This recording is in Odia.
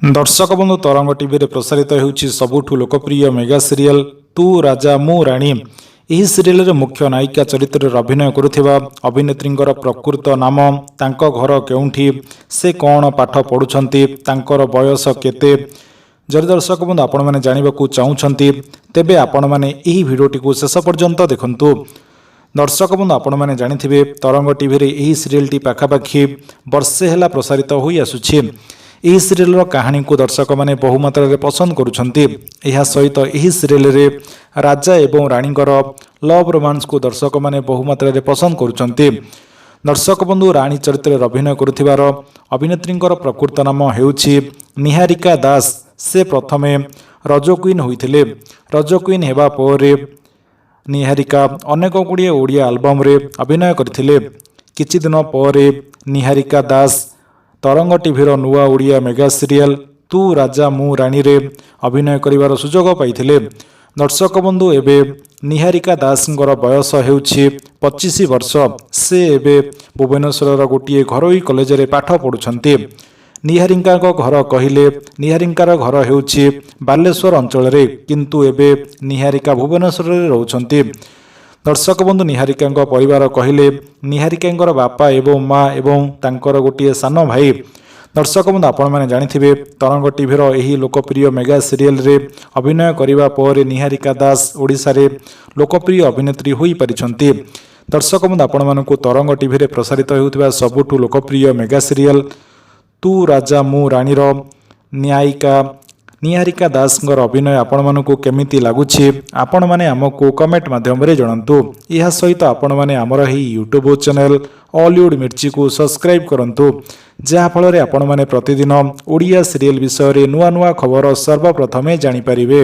ଦର୍ଶକ ବନ୍ଧୁ, ତରଙ୍ଗ ଟିଭିରେ ପ୍ରସାରିତ ହେଉଛି ସବୁଠୁ ଲୋକପ୍ରିୟ ମେଗା ସିରିଏଲ୍ ତୁ ରାଜା ମୁଁ ରାଣୀ। ଏହି ସିରିଏଲରେ ମୁଖ୍ୟ ନାୟିକା ଚରିତ୍ରରେ ଅଭିନୟ କରୁଥିବା ଅଭିନେତ୍ରୀଙ୍କର ପ୍ରକୃତ ନାମ, ତାଙ୍କ ଘର କେଉଁଠି, ସେ କ'ଣ ପାଠ ପଢ଼ୁଛନ୍ତି, ତାଙ୍କର ବୟସ କେତେ, ଯଦି ଦର୍ଶକ ବନ୍ଧୁ ଆପଣମାନେ ଜାଣିବାକୁ ଚାହୁଁଛନ୍ତି, ତେବେ ଆପଣମାନେ ଏହି ଭିଡ଼ିଓଟିକୁ ଶେଷ ପର୍ଯ୍ୟନ୍ତ ଦେଖନ୍ତୁ। ଦର୍ଶକ ବନ୍ଧୁ, ଆପଣମାନେ ଜାଣିଥିବେ, ତରଙ୍ଗ ଟିଭିରେ ଏହି ସିରିଏଲଟି ପାଖାପାଖି ବର୍ଷେ ହେଲା ପ୍ରସାରିତ ହୋଇ ଆସୁଛି। ଏହି ସିରିଏଲର କାହାଣୀକୁ ଦର୍ଶକମାନେ ବହୁମାତ୍ରାରେ ପସନ୍ଦ କରୁଛନ୍ତି। ଏହା ସହିତ ଏହି ସିରିଏଲରେ ରାଜା ଏବଂ ରାଣୀଙ୍କର ଲଭ୍ ରୋମାନ୍ସକୁ ଦର୍ଶକମାନେ ବହୁମାତ୍ରାରେ ପସନ୍ଦ କରୁଛନ୍ତି। ଦର୍ଶକ ବନ୍ଧୁ, ରାଣୀ ଚରିତ୍ରରେ ଅଭିନୟ କରୁଥିବାର ଅଭିନେତ୍ରୀଙ୍କର ପ୍ରକୃତ ନାମ ହେଉଛି ନିହାରିକା ଦାସ। ସେ ପ୍ରଥମେ ରଜ କୁଇନ୍ ହୋଇଥିଲେ। ରଜ କୁଇନ୍ ହେବା ପରେ ନିହାରିକା ଅନେକ ଗୁଡ଼ିଏ ଓଡ଼ିଆ ଆଲବମରେ ଅଭିନୟ କରିଥିଲେ। କିଛି ଦିନ ପରେ ନିହାରିକା ଦାସ ତରଙ୍ଗ ଟିଭିର ନୂଆ ଓଡ଼ିଆ ମେଗା ସିରିଏଲ ତୁ ରାଜା ମୁଁ ରାଣୀରେ ଅଭିନୟ କରିବାର ସୁଯୋଗ ପାଇଥିଲେ। ଦର୍ଶକ ବନ୍ଧୁ, ଏବେ ନିହାରିକା ଦାସଙ୍କର ବୟସ ହେଉଛି 25 ବର୍ଷ। ସେ ଏବେ ଭୁବନେଶ୍ୱରର ଗୋଟିଏ ଘରୋଇ କଲେଜରେ ପାଠ ପଢ଼ୁଛନ୍ତି। ନିହାରିକାଙ୍କ ଘର କହିଲେ, ନିହାରିକାର ଘର ହେଉଛି ବାଲେଶ୍ୱର ଅଞ୍ଚଳରେ, କିନ୍ତୁ ଏବେ ନିହାରିକା ଭୁବନେଶ୍ୱରରେ ରହୁଛନ୍ତି। ଦର୍ଶକ ବନ୍ଧୁ, ନିହାରିକାଙ୍କ ପରିବାର କହିଲେ, ନିହାରିକାଙ୍କର ବାପା ଏବଂ ମା ଏବଂ ତାଙ୍କର ଗୋଟିଏ ସାନ ଭାଇ। ଦର୍ଶକ ବନ୍ଧୁ, ଆପଣମାନେ ଜାଣିଥିବେ, ତରଙ୍ଗ ଟିଭିର ଏହି ଲୋକପ୍ରିୟ ମେଗା ସିରିଏଲରେ ଅଭିନୟ କରିବା ପରେ ନିହାରିକା ଦାସ ଓଡ଼ିଶାରେ ଲୋକପ୍ରିୟ ଅଭିନେତ୍ରୀ ହୋଇପାରିଛନ୍ତି। ଦର୍ଶକ ବନ୍ଧୁ, ଆପଣମାନଙ୍କୁ ତରଙ୍ଗ ଟିଭିରେ ପ୍ରସାରିତ ହେଉଥିବା ସବୁଠୁ ଲୋକପ୍ରିୟ ମେଗା ସିରିଏଲ ତୁ ରାଜା ମୁଁ ରାଣୀର ନାୟିକା ନିହାରିକା ଦାସଙ୍କର ଅଭିନୟ ଆପଣମାନଙ୍କୁ କେମିତି ଲାଗୁଛି, ଆପଣମାନେ ଆମକୁ କମେଣ୍ଟ ମାଧ୍ୟମରେ ଜଣାନ୍ତୁ। ଏହା ସହିତ ଆପଣମାନେ ଆମର ଏହି ୟୁଟ୍ୟୁବ୍ ଚ୍ୟାନେଲ୍ ଅଲିଉଡ଼ ମିର୍ଚିକୁ ସବସ୍କ୍ରାଇବ୍ କରନ୍ତୁ, ଯାହାଫଳରେ ଆପଣମାନେ ପ୍ରତିଦିନ ଓଡ଼ିଆ ସିରିଏଲ୍ ବିଷୟରେ ନୂଆ ନୂଆ ଖବର ସର୍ବପ୍ରଥମେ ଜାଣିପାରିବେ।